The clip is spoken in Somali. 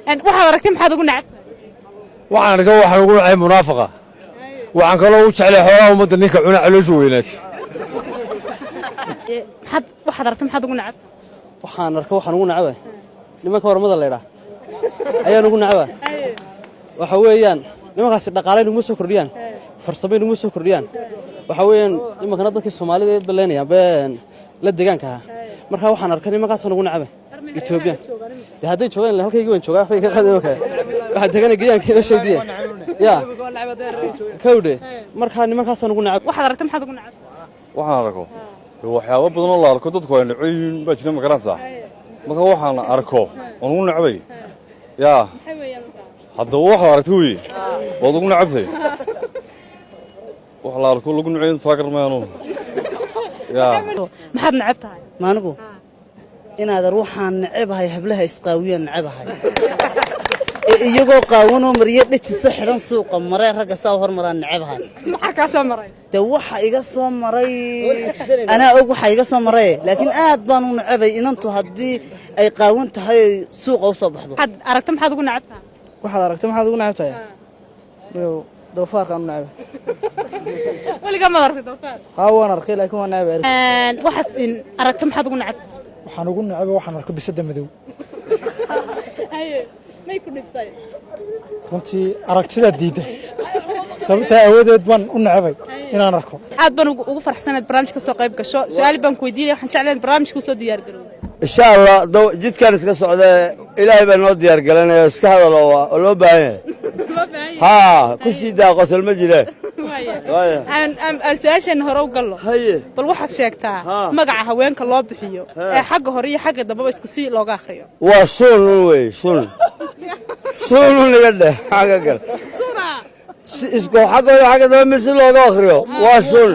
Waxaad aragtay maxaad ugu necab? Waxaan arka, waxaan ugu nacay munaafaqa. Waxaan kaloo u jeclay xoolaha ummadda ninka cuna calooshu weynaato. Maxaad, waxaad aragtay maxaad ugu necab? Waxaan arko, waxaan ugu necabay nimanka Oromada laydhaa ayaan ugu necaba. Waxa weeyaan nimankaasi dhaqaalay naguma soo kordhiyaan, farsamay naguma soo kordhiyaan. Waxa weeyaan nimankana dadkii Soomaalida baleynayaan been la deegaanka ahaa. Marka waxaan arkay nimankaasaan ugu necabay Etoobiya. Dee hadday joogaan halkaygii waan joogaa, waxbay ka qaadi oka. Waxaan degana geeyaanka inoo sheegdiye ya kawdhe. Marka nimankaasaan ugu necab. Waxaad aragtay maxaad ugu necab? Waxaan arko dee waxyaabo badan oo la arko dadku ay necban yihiin baa jira, ma garanaysaa? Marka waxaan arko oon ugu necbay yaa haddaba waxaad aragta weye waad ugu necabtay. Wax la arko lagu necbay taa garmayaanu yaa. Maxaad necab tahay? Maanigu inaadan waxaan necebahay hablaha isqaawiyaan necebahay ee iyagoo qaawanoo maryo dhejisa xidhan suuqa maree ragga saa u hormaraan necebahay. Maxaa kaa soo maray? Dee waxa iga soo maray anaa og, waxa iga soo maray, laakiin aad baan u necebay inantu haddii ay qaawan tahay oy suuqa u soo baxdo. Waxaad aragtay maxaad ugu necab tahay? Waxaad aragtay maxaad ugu necab tahay? Doofaarkaan u necbay. Weligaa maad aragtay doofaar? Haa, waan arkay, laakiin waan necbay. Waxaad aragtay maxaad ugu necab? Waxaan ugu necbay waxaan arko bisada madow. Haye, may ku dhibtay? Runtii aragtidaa diidda, sababtaa aawadeed baan u necbay inaan arko. Aad baan ugu farxsanayd barnaamijka kasoo qayb gasho. Su-aal baan ku weydiinaya. Waxaan jeclayd barnaamijka usoo diyaar garowday. Insha Allah, jidkan iska socda, Ilaahay baa noo diyaar galanaya. Iska hadal oo loo baahan yahay. Loo baahan yahay. Haa, ku sii daa, qosol ma jire. Waaya. Aan su-aasheena hore u gallo. Haye. Bal waxaad sheegtaa magaca haweenka loo bixiyo ee xagga hore iyo xagga dambeba isku si looga akhriyo. Waa suun un wey, suun suunun iga dheh xagga gal. Suna. Isku xagga hore, xagga dambe mid si looga akhriyo waa suun.